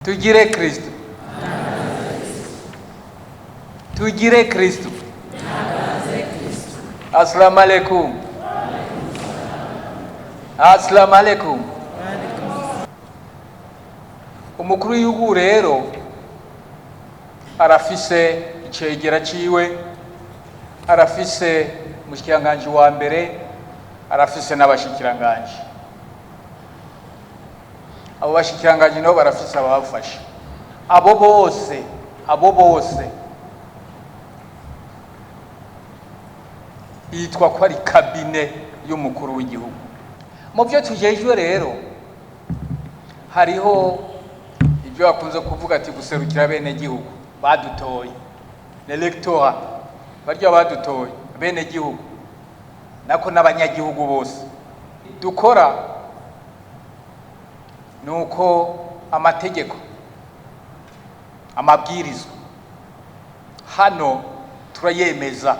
Tugire Kristo. Tugire Kristo. Assalamu alaikum. Assalamu alaikum. Umukuru w'igihugu rero arafise icegera ciwe, arafise umushikiranganji wa mbere, arafise n'abashikiranganji. Abo bashikiranganji nabo barafise ababafasha. Abo bose bitwa ko ari cabinet y'umukuru w'igihugu. Mu byo tujejwe rero hariho ibyo bakunze kuvuga ati guserukira bene gihugu badutoye, l'électorat, barya badutoye bene gihugu nako n'abanyagihugu bose. Dukora nuko amategeko, amabwirizwa hano turayemeza.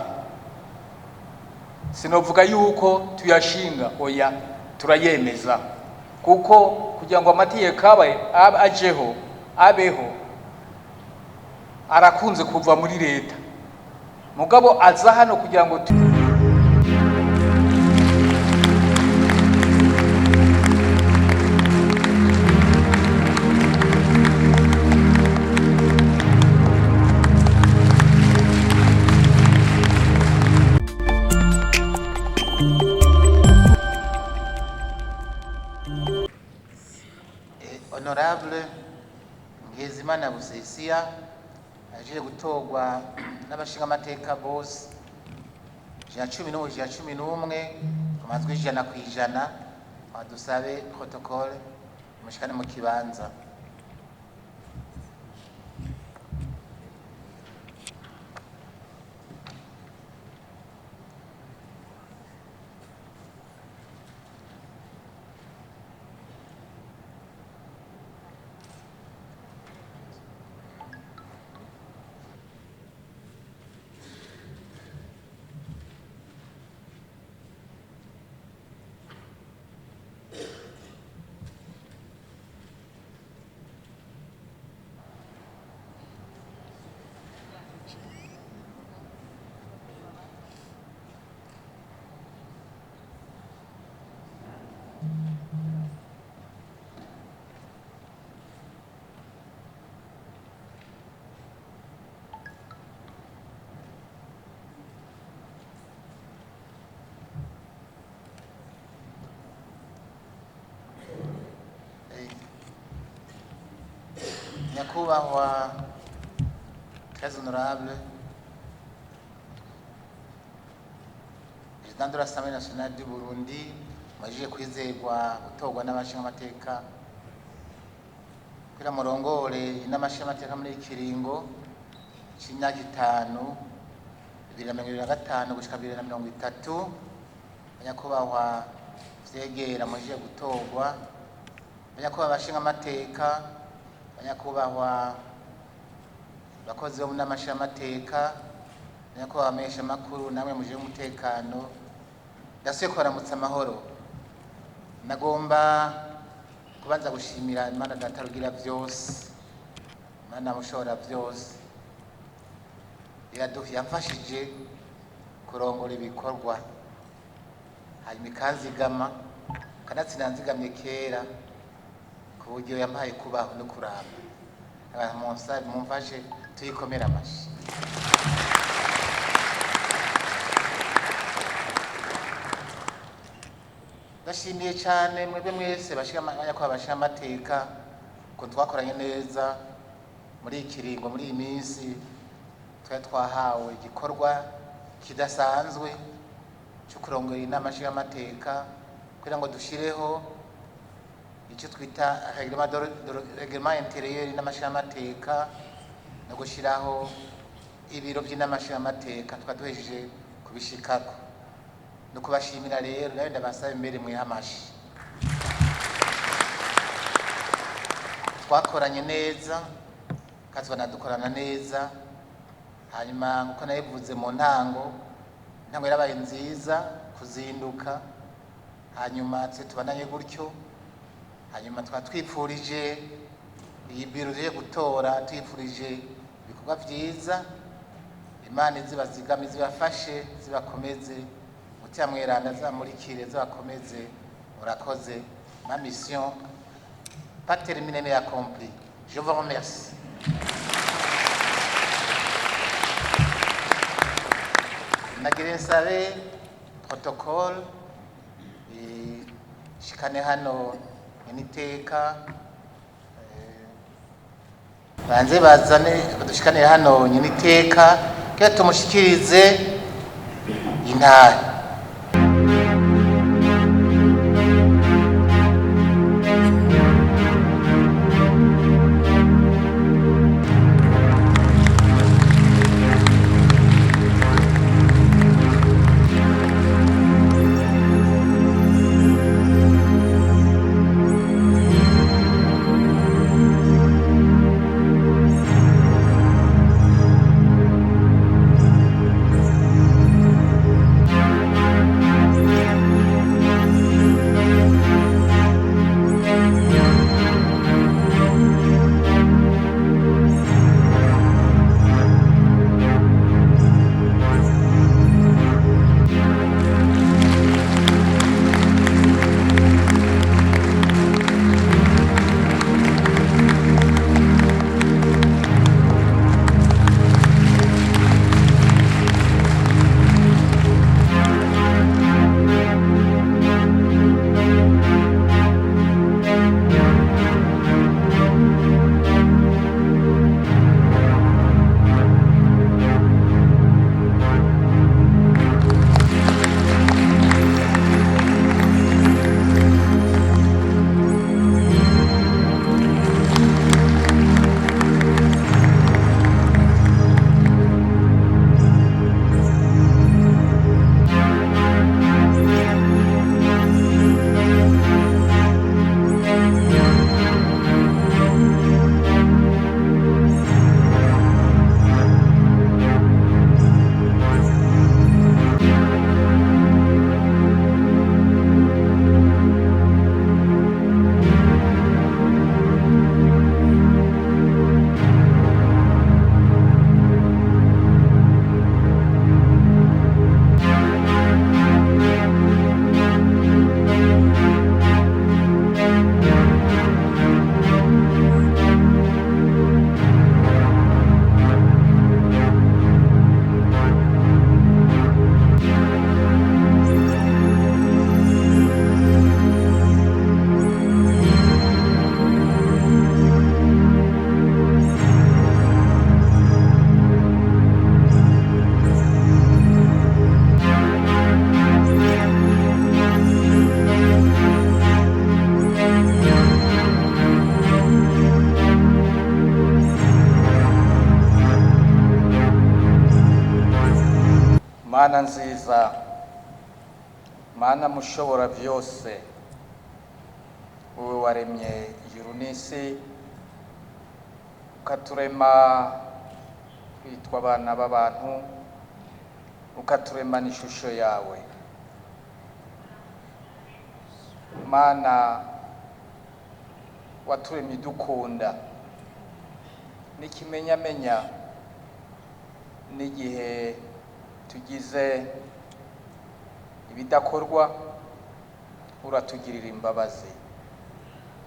Sinovuga yuko tuyashinga, oya, turayemeza, kuko kugira ngo amategeko abe ajeho abeho arakunze kuva muri leta, mugabo aza hano kugira ngo Honorable Ngezimana Busesia aje gutorwa n'abashingamateka bose 111, 111 amajwi 100%. Badusabe protocole mushikane mu kibanza. Nyakubahwa très honorable président de l'Assemblée nationale du Burundi, mwajije kwizerwa gutorwa n'abashingamateka kugira murongore inama nshingamateka muri iki kiringo c'imyaka 5, 2025 gushika 2030, nyakubahwa vyegera mujije gutorwa, banyakubahwa abashingamateka, banyakubahwa bakozi bo mu nama nshingamateka, nyakubahwa abamenyeshamakuru namwe mujejwe umutekano, ndasubiye kubaramutsa amahoro. Nagomba kubanza gushimira Imana Data Rugira byose, Imana mushobora byose, yamfashije kurongora ibikorwa, hanyuma ikanzigama, kanatsinda nzigamye kera ku buryo yampaye kubaho no kuramba. Abantu mumfashe tuyikomere amashi. Ndashimiye cyane mwebwe mwese banyakubahwa bashingamateka ko twakoranye neza muri iki kiringo, muri iyi minsi twari twahawe igikorwa kidasanzwe cyo kurongora inama nshingamateka kugira ngo dushireho icyo twita règlement intérieur y'inama nshingamateka no gushyiraho ibiro by'inama nshingamateka. Tukaba duhejeje kubishikako no kubashimira rero, nawe ndabasaba imbere mwiha amashi. Twakoranye neza kandi dukorana neza. Hanyuma nkuko nabivuze mu ntango, intango yarabaye nziza kuzinduka, hanyuma twe tubandanye gutyo. Hanyuma tukaba twipfurije Iyi biro tugiye gutora tuyifurije ibikorwa vyiza. Imana izibazigame, zibafashe, zibakomeze. Mutima mweranda zamurikire, zibakomeze. Murakoze. Ma mission pas terminée mais accomplie. Je vous remercie. Nagire nsabe protocole ishikane hano nyeniteka, banze bazane badushikanire hano nyeniteka kugira tumushikirize intara. Mana nziza, Mana mushobora byose, wowe waremye ijuru n'isi, ukaturema twitwa abana b'abantu, ukaturema n'ishusho yawe. Mana waturemye idukunda, n'ikimenyamenya n'igihe tugize ibidakorwa uratugirira imbabazi,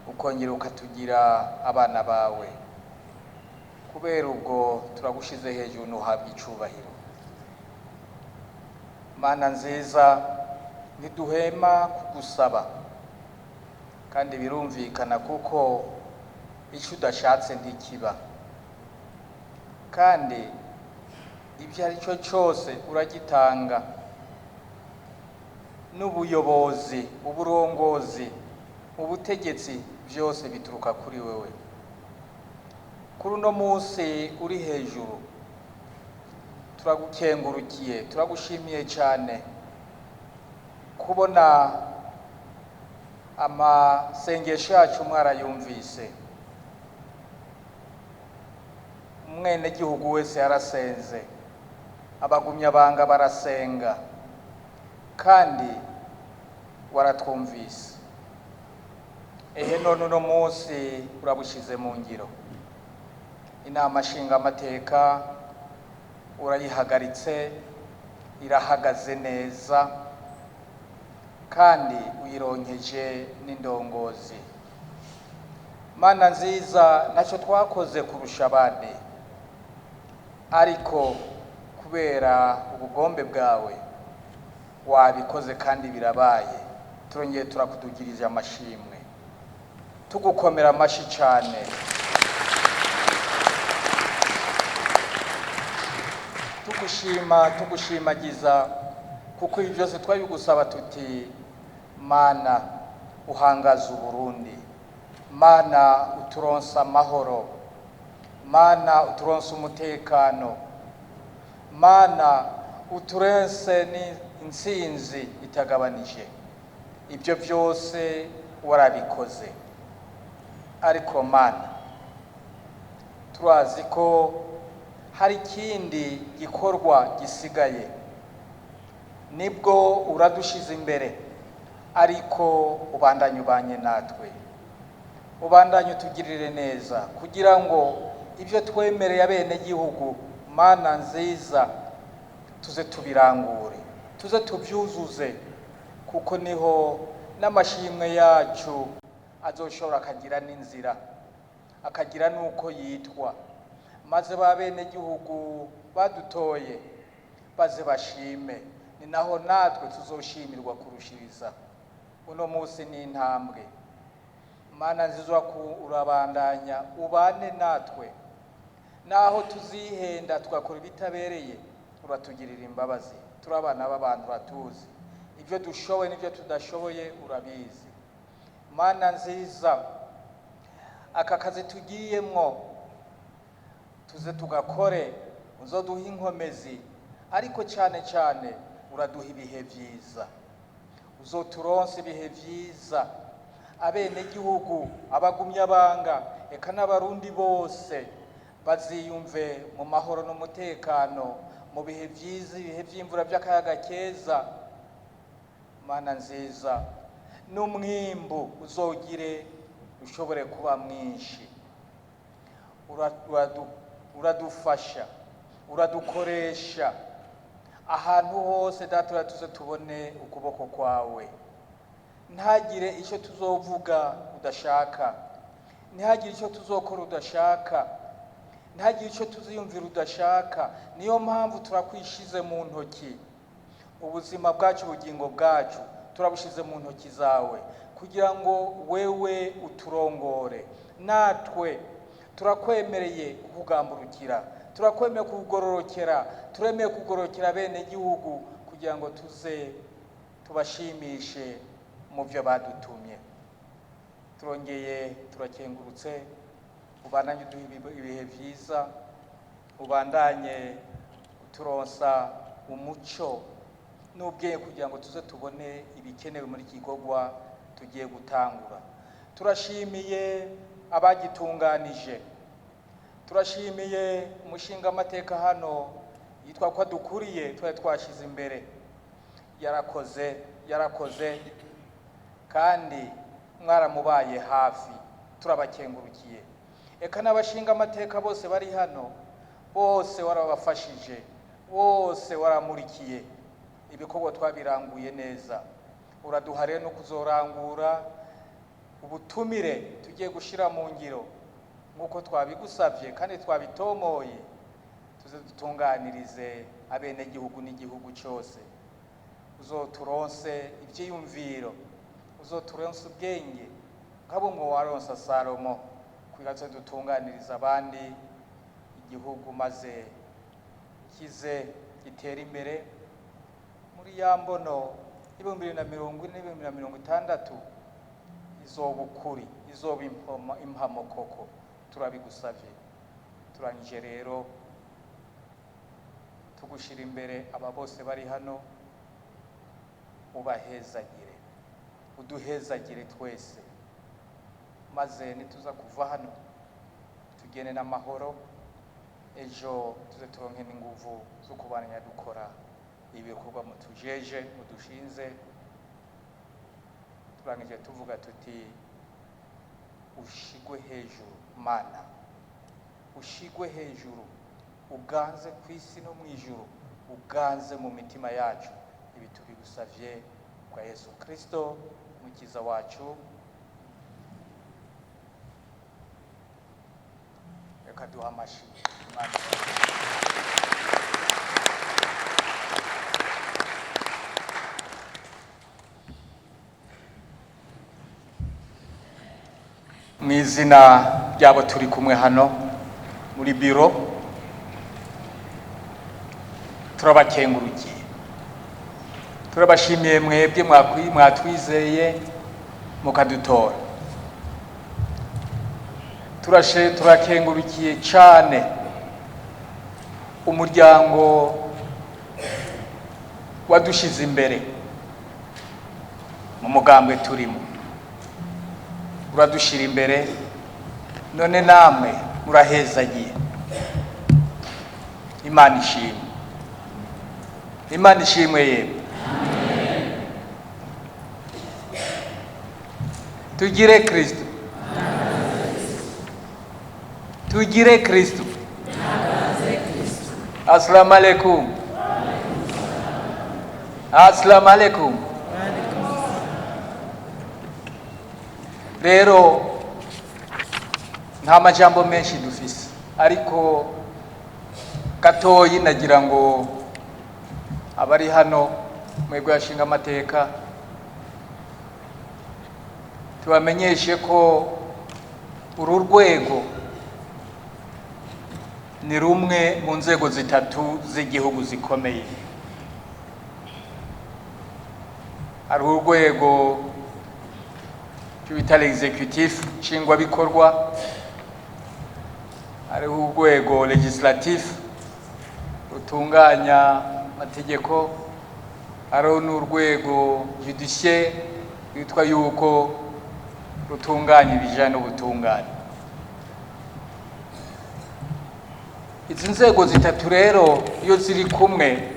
ukongera ukatugira abana bawe. Kubera ubwo turagushize hejuru ntuhabwe icubahiro. Mana nziza, ntiduhema kugusaba, kandi birumvikana kuko icyo udashatse ntikiba, kandi ibyo ari cyo cyose uragitanga. N'ubuyobozi, uburongozi, ubutegetsi byose bituruka kuri wewe. Kuri uno munsi uri hejuru turagukengurukiye, turagushimiye cyane kubona amasengesho yacu mwarayumvise. Umwenegihugu wese yarasenze, abagumyabanga barasenga, kandi waratwumvise. Ehe, none uno munsi urabushize mu ngiro. Inama nshingamateka urayihagaritse, irahagaze neza kandi uyironkeje n'indongozi. Mana nziza, ntacyo twakoze kurusha abandi, ariko kubera ubugombe bwawe wabikoze kandi birabaye. Turongeye turakudugirije amashimwe, tugukomera amashi cyane. Tugushima, tugushimagiza, kuko ibi byose twabigusaba tuti: Mana, uhangaza Uburundi, Mana, uturonsa amahoro, Mana, uturonsa umutekano, Mana, uturense n'intsinzi itagabanije. Ibyo byose warabikoze. Ariko Mana, turazi ko hari ikindi gikorwa gisigaye. Nibwo uradushize imbere, ariko ubandanye ubanye natwe, ubandanye utugirire neza, kugira ngo ibyo twemereye abenegihugu, Mana nziza, tuze tubirangure, tuze tubyuzuze, kuko niho n'amashimwe yacu azoshobora akagira n'inzira, akagira n'uko yitwa, maze ba benegihugu badutoye baze bashime. Ni naho natwe tuzoshimirwa kurushiriza. Uno munsi ni intambwe. Mana nziza, urabandanya ubane natwe. Naho tuzihenda tugakora ibitabereye, uratugirira imbabazi. Turi abana b'abantu, uratuzi. Ibyo dushoboye n'ibyo tudashoboye urabizi. Mana nziza, aka kazi tugiyemwo tuze tugakore, uzoduha inkomezi, ariko cyane cyane uraduha ibihe byiza, uzoturonse ibihe byiza. Abenegihugu, abagumyabanga, eka n'Abarundi bose baziyumve mu mahoro n'umutekano mu bihe byiza, ibihe by'imvura, by'akayaga keza. Mana nziza, n'umwimbu uzogire ushobore kuba mwinshi. Uradufasha, uradukoresha ahantu hose. Data, tuze tubone ukuboko kwawe. Ntagire icyo tuzovuga udashaka, ntihagire icyo tuzokora udashaka, ntihagire icyo tuziyumvira udashaka. Niyo mpamvu turakwishize mu ntoki. Ubuzima bwacu, ubugingo bwacu turabushize mu ntoki zawe, kugira ngo wewe uturongore. Natwe turakwemereye kukugamburukira, turakwemereye kukugororokera, turemeye kugororokera bene gihugu, kugira ngo tuze tubashimishe mu byo badutumye. Turongeye turakengurutse. Ubandanye uduha ibihe byiza, ubandanye uturonsa umuco n'ubwenge, kugira ngo tuze tubone ibikenewe muri iki gikorwa tugiye gutangura. Turashimiye abagitunganije, turashimiye umushingamateka hano yitwa ko adukuriye, twari twashyize imbere. Yarakoze, yarakoze, kandi mwaramubaye hafi, turabakengurukiye. Eka n'abashingamateka bose bari hano, bose warabafashije, bose waramurikiye, ibikorwa twabiranguye neza. Uraduha rero no kuzorangura ubutumire tugiye gushyira mu ngiro nk'uko twabigusabye kandi twabitomoye, tuze dutunganirize abenegihugu n'igihugu cyose. Uzoturonse ibyiyumviro, uzoturonse ubwenge nka bumwe waronsa Salomo, kugira ngo dutunganirize abandi, igihugu maze kize gitere imbere muri ya mbono y'2040 n'2060. Izoba ukuri, izoba impamo koko. Turabigusavye. Turangije rero tugushira imbere aba bose bari hano. Ubahezagire, uduhezagire twese, maze nituza kuva hano tugende n'amahoro. Ejo tuze turonke n'inguvu zo kubandanya dukora ibikorwa mutujeje, mudushinze. Turangije tuvuga tuti: Ushigwe hejuru Mana, ushigwe hejuru, uganze ku isi no mu ijuru, uganze mu mitima yacu. Ibi tubigusavye kwa Yesu Kristo mukiza wacu. Reka duha amashi Imana. Mu izina ry'abo turi kumwe hano muri biro, turabakengurukiye, turabashimiye mwebwe mwatwizeye mukadutora. Turakengurukiye cyane umuryango wadushize imbere mu mugambwe turimo, uradushira imbere, none namwe murahezagiye. Imana ishimwe, Imana ishimwe. Yemwe, tugire Kristo, tugire Kristo. Assalamu alaikum, assalamu alaikum. Rero nta majambo menshi dufise, ariko gatoyi nagira ngo abari hano mwebwe yashinga amateka tubamenyeshe ko uru rwego ni rumwe mu nzego zitatu z'igihugu zikomeye. Hari urwego bita l'exécutif, nshingwabikorwa, hariho urwego législatif rutunganya amategeko, hariho n'urwego judiciaire rwitwa yuko rutunganya ibijyanye n'ubutungane. Izi nzego zitatu rero iyo ziri kumwe,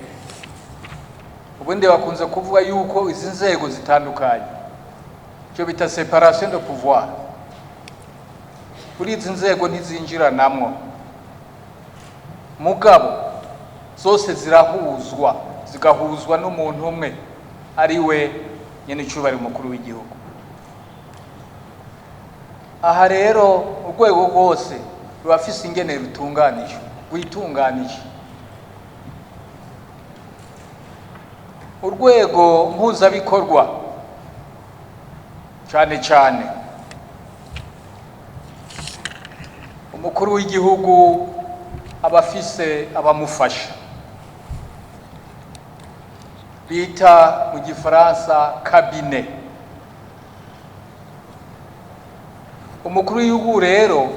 ubundi bakunze kuvuga yuko izi nzego zitandukanye, icyo bita séparation de pouvoir. Kuri izi nzego ntizinjiranamwo, mugabo zose zirahuzwa, zigahuzwa n'umuntu umwe, ari we nyene icubahiro umukuru w'igihugu. Aha rero urwego rwose rurafise ingene rutunganije, rwitunganije. Urwego mpuzabikorwa cyane cyane umukuru w'igihugu aba afise abamufasha bita mu gifaransa cabinet. Umukuru w'igihugu rero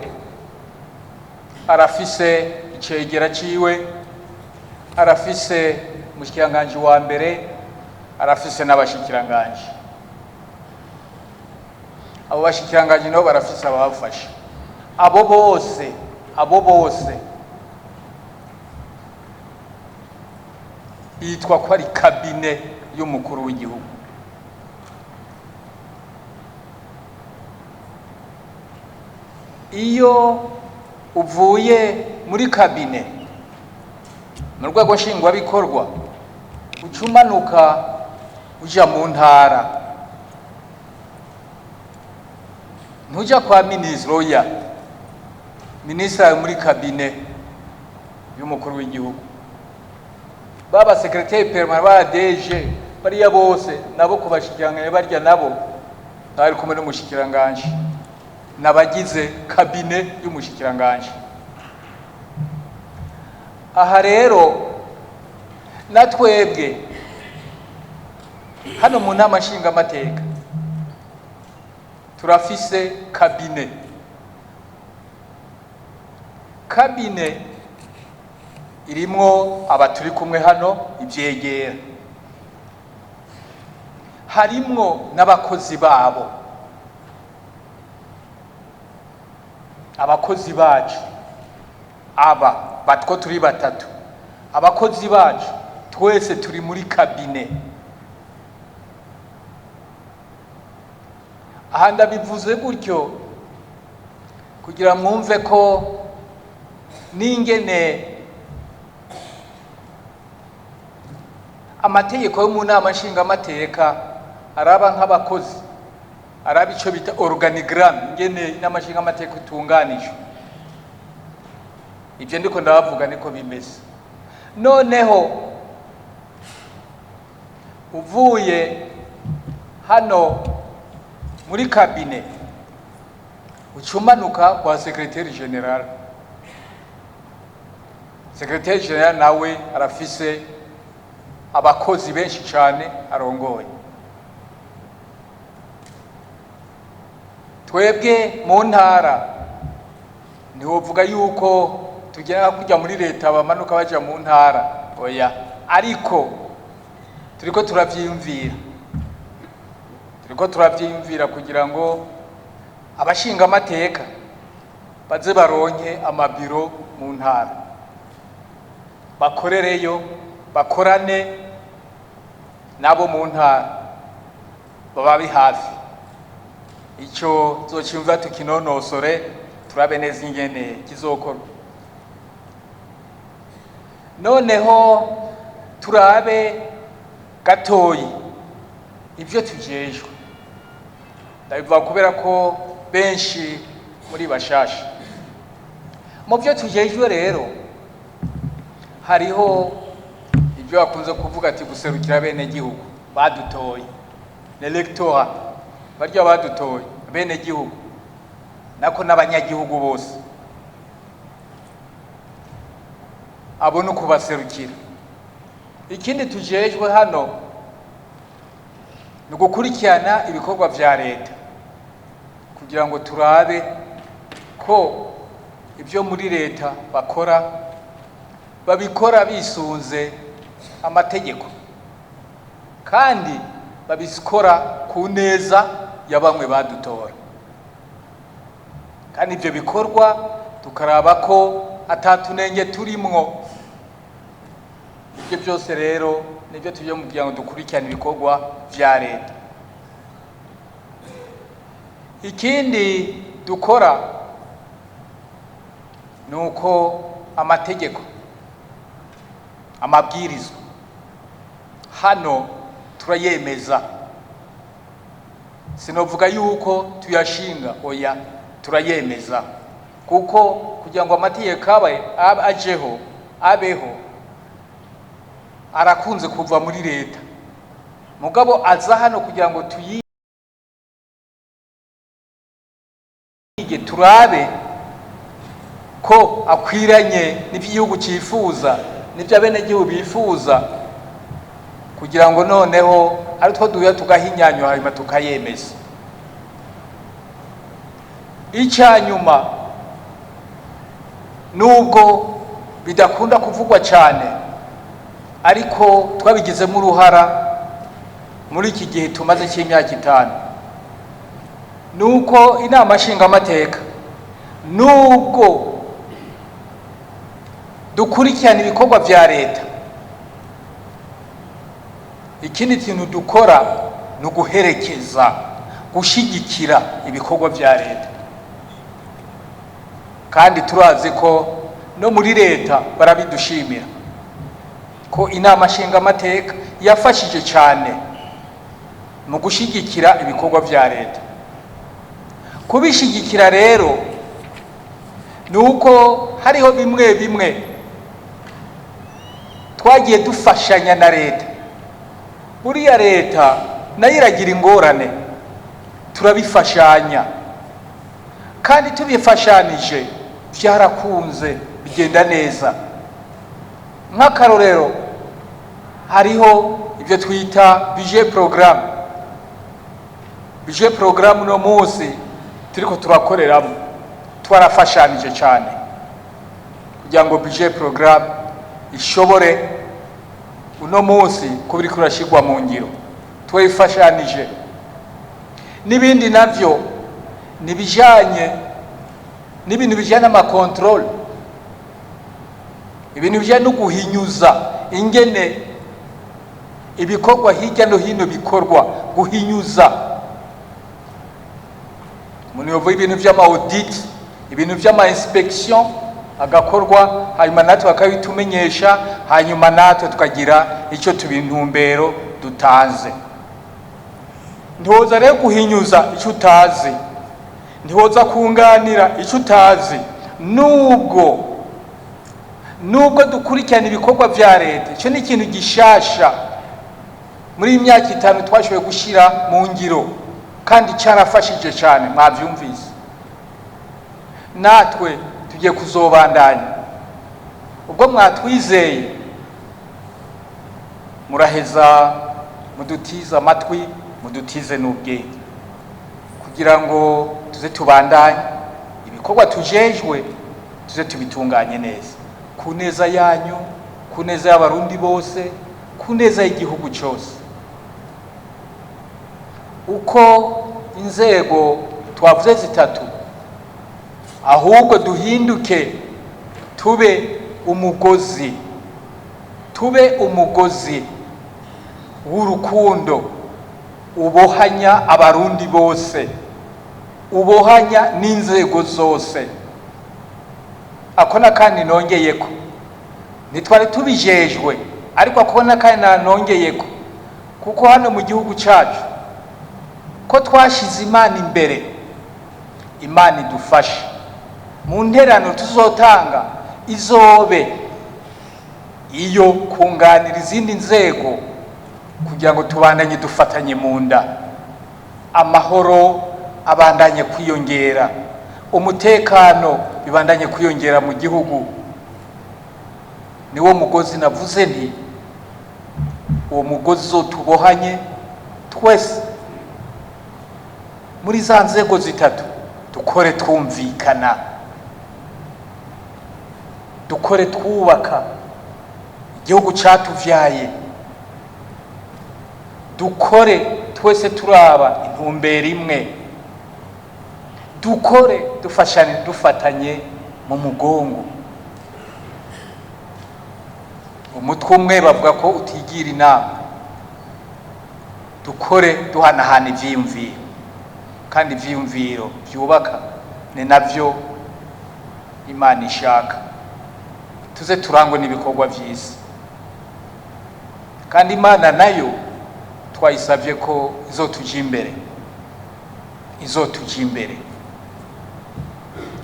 arafise icegera ciwe, arafise umushikiranganji wa mbere, arafise n'abashikiranganji. Abo bashikiranganji nabo barafise ababafasha. Abo bose bitwa ko ari cabinet y'umukuru w'igihugu. Iyo uvuye muri cabinet mu rwego nshingwabikorwa, uca umanuka uja mu ntara, ntuja kwa minisitiri. Oya, minisitiri ari muri cabinet y'umukuru w'igihugu. Baba secrétaire permanent, ba DG, bariya bose nabo kubashikiranganje, barya nabo bari kumwe n'umushikiranganje, n'abagize cabinet y'umushikiranganje. Aha rero na twebwe hano mu nama nshingamateka turafise cabinet. Cabinet irimwo aba turi kumwe hano, ivyegera, harimwo n'abakozi babo, abakozi bacu aba batwo turi batatu. Abakozi bacu twese turi muri cabinet. Aha ndabivuze gutyo Kugira mwumve ko n'ingene amategeko yo mu nama nshingamateka araba nk'abakozi, araba icyo bita organigramme, ingene inama nshingamateka itunganijwe. Ibyo ndiko ndabavuga niko bimeze. Noneho uvuye hano muri cabinet, ucumanuka kwa secrétaire général. Secrétaire général nawe arafise abakozi benshi cyane arongoye. Twebwe mu ntara ntiwovuga yuko tugenda kujya muri leta bamanuka baja mu ntara, oya, ariko turiko turavyiyumvira kugira ngo abashinga amateka baze baronke amabiro mu ntara, bakorereyo, bakorane nabo mu ntara, bababi hafi. Ico zociyumva tukinonosore, turabe neza ingene kizokorwa. Noneho turabe gatoyi ibyo tujejwe. Ndabivuga kubera ko benshi muri bashasha. Mu byo tujejwe rero hariho ibyo bakunze kuvuga ati guserukira bene gihugu badutoye, l'électorat, barya badutoye, bene gihugu nako n'abanyagihugu bose, abo ni ukubaserukira. Ikindi tujejwe hano ni ugukurikirana ibikorwa vya leta, kugira ngo turabe ko ibyo muri leta bakora babikora bisunze amategeko, kandi babikora ku neza ya bamwe badutora. Kandi ibyo bikorwa tukaraba ko atatunenge turimwo. Ibyo byose rero nibyo tujye mu kugira ngo dukurikirane ibikorwa vya leta. Ikindi dukora ni uko amategeko, amabwirizwa hano turayemeza. Sinovuga yuko tuyashinga, oya, turayemeza, kuko kugira ngo amategeko abe ajeho, abeho, arakunze kuva muri leta, mugabo aza hano kugira ngo tuyige, turabe ko akwiranye n'iby'igihugu cyifuza, n'ibyo abenegihugu bifuza, kugira ngo noneho ari two duhuye tugahinyanyura, hanyuma tukayemeza. Icya nyuma, nubwo bidakunda kuvugwa cyane, ariko twabigizemo uruhara muri iki gihe tumaze cy'imyaka 5, nuko inama nshingamateka, nubwo dukurikirana ibikorwa vya leta, ikindi kintu dukora ni uguherekeza, gushigikira ibikorwa vya leta. Kandi turazi ko no muri leta barabidushimira ko inama nshingamateka yafashije cyane mu gushigikira ibikorwa vya leta. Kubishigikira rero ni uko hariho bimwe bimwe twagiye dufashanya na leta. Buriya leta nayo iragira ingorane, turabifashanya, kandi tubifashanije byarakunze bigenda neza. Nk'akarorero, hariho ibyo twita budget programme. Budget programme uno munsi turiko turakoreramo, twarafashanije cyane kugira ngo budget programme ishobore uno munsi kuba iriko irashyirwa mu ngiro, twayifashanije. N'ibindi navyo nibijanye n'ibintu bijanye n'ama contrôles, ibintu bijanye no guhinyuza ingene ibikorwa hirya no hino bikorwa, guhinyuza. Umuntu yovuga ibintu vy'ama audit, Ibintu vy'ama inspection agakorwa, hanyuma natwe bakabitumenyesha, hanyuma natwe tukagira icyo tubintumbero dutanze. Ntiwoza rero guhinyuza icyo utazi, ntiwoza kunganira icyo utazi. Nubwo dukurikirana ibikorwa vya leta, icyo ni ikintu gishasha muri iyi myaka 5 twashoboye gushyira mu ngiro, kandi cyarafashije cyane. Mwabyumvise, natwe tugiye kuzobandanya. Ubwo mwatwizeye, muraheza mudutize amatwi, mudutize n'ubwenge, kugira ngo tuze tubandanye ibikorwa tujejwe, tuze tubitunganye neza, ku neza yanyu, ku neza y'Abarundi bose, ku neza y'igihugu cyose. Uko inzego twavuze zitatu, ahubwo duhinduke tube umugozi, tube umugozi w'urukundo ubohanya Abarundi bose, ubohanya n'inzego zose. Ako nakandi nongeyeko, ntitwari tubijejwe, ariko ako nakandi nanongeyeko, kuko hano mu gihugu cyacu ko twashize Imana imbere, Imana idufashe mu nterano tuzotanga izobe iyo kunganira izindi nzego, kugira ngo tubandanye dufatanye mu nda, amahoro abandanye kwiyongera, umutekano bibandanye kwiyongera mu gihugu. Niwo mugozi navuze nti uwo mugozi uzotubohanye twese muri za nzego zitatu, dukore twumvikana, dukore twubaka igihugu cyatuvyaye, dukore twese turaba intumbero imwe, dukore dufashane, dufatanye mu mugongo. Umutwe umwe bavuga ko utigira inama. Dukore duhanahana ivyiyumviro, kandi ivyiyumviro vyubaka ni navyo Imana ishaka. Tuze turangwe n'ibikorwa vyiza, kandi Imana nayo twayisabye ko izotuja imbere, izotuja imbere.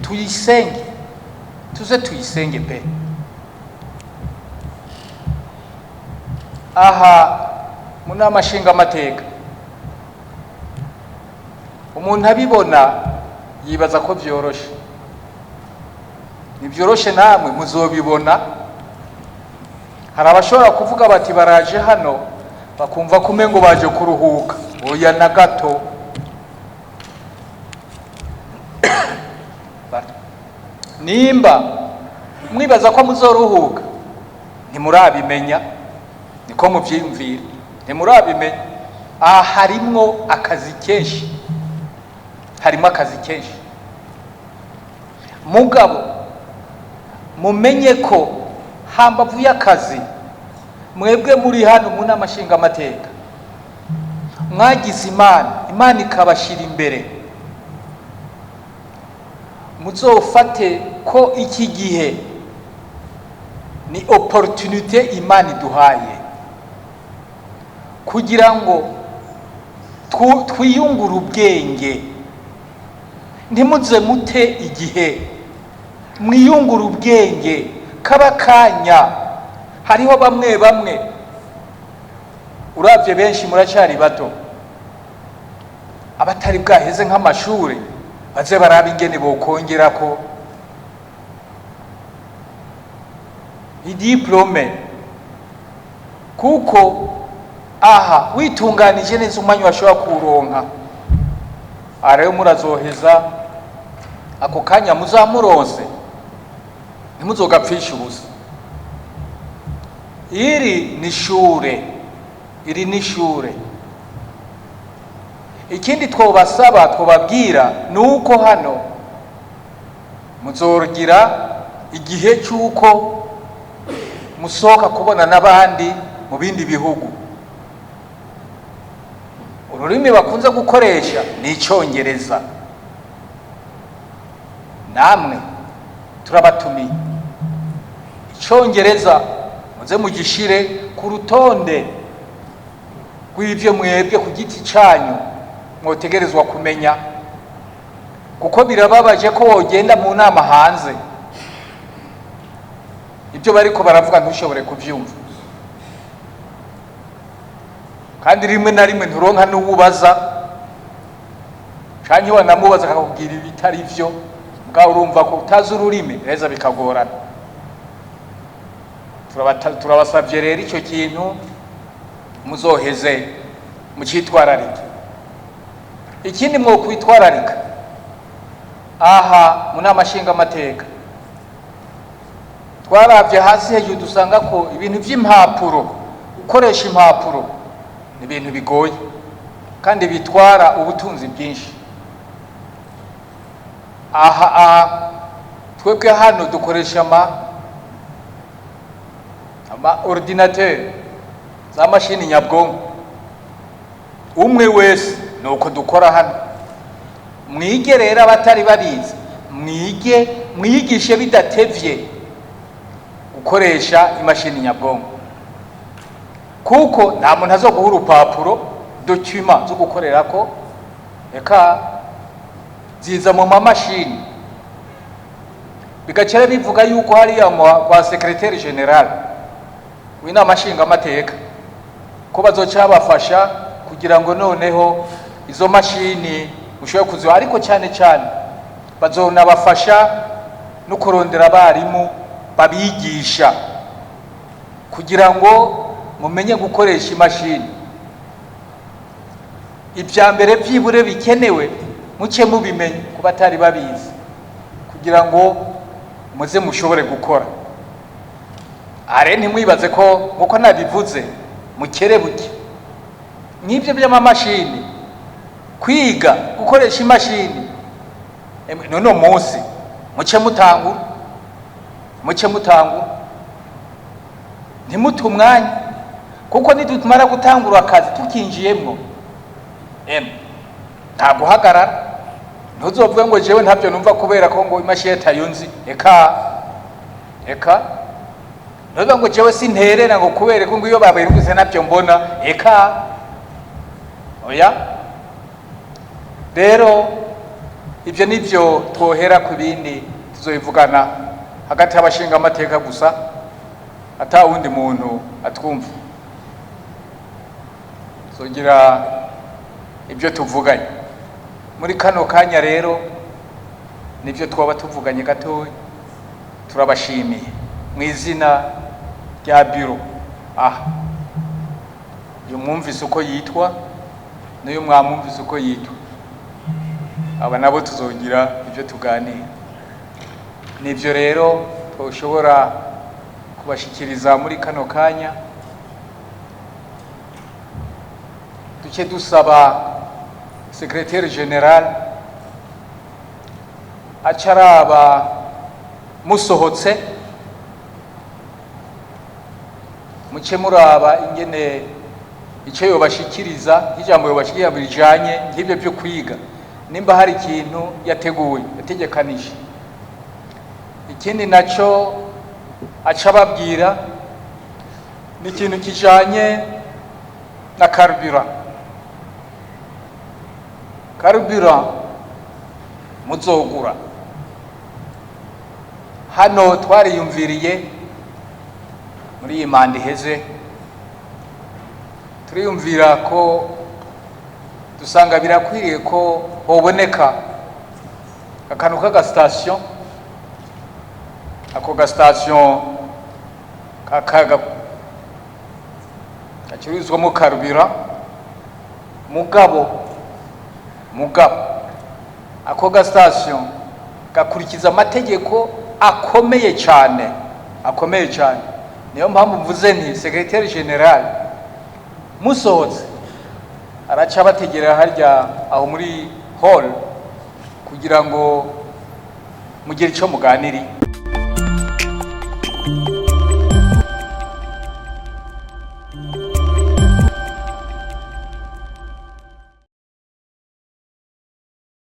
Tuyisenge, tuze tuyisenge pe. Aha mu nama nshingamateka umuntu abibona yibaza ko vyoroshe. Ntivyoroshe, namwe muzobibona. Hari abashobora kuvuga bati baraje hano bakumva ko umengo baje kuruhuka. Oya na gato. Nimba mwibaza ko muzoruhuka, ntimurabimenya, niko muvyiyumvira, ntimurabimenya. Aha harimwo akazi kenshi, harimo akazi kenshi. Mugabo mumenye ko hambavu y'akazi, mwebwe muri hano mu nama nshingamateka mwagize Imana, Imana ikabashira imbere. Muzofate ko iki gihe ni opportunité Imana iduhaye kugira ngo twiyungure ubwenge. Ntimuze mute igihe, mwiyungure ubwenge kaba kanya. Hariho bamwe bamwe uravye benshi muracari bato, abatari bwaheze nk'amashure baze barabe ingene bokongerako idiplome, kuko aha witunganije neza umwanya washobora kuwuronka. Aha rero murazoheza ako kanya muzamuronse, ntimuzogapfishe ubusa. Iri ni ishure, iri ni ishure. Ikindi twobasaba, twobabwira ni uko hano muzogira igihe cy'uko musohoka kubona n'abandi mu bindi bihugu. Ururimi bakunze gukoresha ni Icyongereza. Namwe turabatumiye, icongereza muze mugishire ku rutonde rw'ivyo mwebwe ku giti canyu mwotegerezwa kumenya, kuko birababaje ko wogenda mu nama hanze, ibyo bariko baravuga ntushobore kuvyumva, kandi rimwe na rimwe nturonka n'uwubaza, canke wanamubaza akakubwira ibitari vyo. Bwa urumva ko utazi ururimi reza, bikagorana. Turabasavye rero, ico kintu muzoheze mucitwararike. Ikindi mwokwitwararika aha mu nama nshingamateka, twaravye hasi hejuru dusanga ko ibintu vy'impapuro, gukoresha impapuro ni ibintu bigoye kandi bitwara ubutunzi bwinshi. Aha twebwe hano dukoresha ama ordinateur, za mashini nyabwonko, umwe wese nuko dukora hano. Mwige rero, abatari babizi mwige, mwigishe bidatevye gukoresha imashini nyabwonko, kuko nta muntu azoguha urupapuro, document zo gukorerako, eka ziza mu mamashini. Bigaca bivuga yuko hariya kwa secrétaire général w'inama nshingamateka ko bazoca babafasha kugira ngo noneho izo mashini mushobore kuziba, ariko cyane cyane bazonabafasha no kurondera abarimu babigisha kugira ngo mumenye gukoresha imashini. Ibya mbere byibure bikenewe muce mubimenye ku batari babizi, kugira ngo muze mushobore gukora. Are ntimwibaze ko nkuko nabivuze mukerebuke nk'ibyo by'amamashini, kwiga gukoresha imashini. None munsi muce mutangura, muce mutangura, ntimute umwanya, kuko nitumara gutangura akazi tukinjiyemwo, emwe, nta guhagarara. Ntuzovuge ngo jewe ntabyo numva kubera ko ngo imashini atayunzi. Eka eka, ntuvuge ngo jewe sinterera ngo kubera ko ngo iyo babirungise ntabyo mbona. Eka oya. Rero ibyo nibyo twohera ku bindi tuzobivugana hagati y'abashinga amateka gusa, ata wundi muntu atwumva. Tuzogira ibyo tuvuganye muri kano kanya. Rero nibyo twaba tuvuganye gatoya. Turabashimiye mu izina rya biro aha. Uyu mwumvise uko yitwa, n'uyu mwamwumvise uko yitwa, aba nabo tuzogira ibyo tuganira. Nibyo rero twoshobora kubashikiriza muri kano kanya. Duce dusaba secrétaire général acaraba musohotse, muce muraba ingene icyo yobashikiriza, nk'ijambo yobashikiriza bijanye nk'ibyo byo kwiga, nimba hari ikintu yateguye, yategekanije. Ikindi naco aca ababwira ni ikintu kijanye na carburant. Carburant muzogura, hano twariyumviriye muri iyi manda iheze, turiyumvira ko dusanga birakwiriye ko hoboneka akantu k'agasitasiyo. Ako gasitasiyo gacururizwamo carburant, mugabo ako gasitasiyo gakurikiza amategeko akomeye cyane, akomeye cyane. Niyo mpamvu mvuze nti secrétaire général musohotse araca bategera harya aho muri hall kugira ngo mugire icyo muganiriye.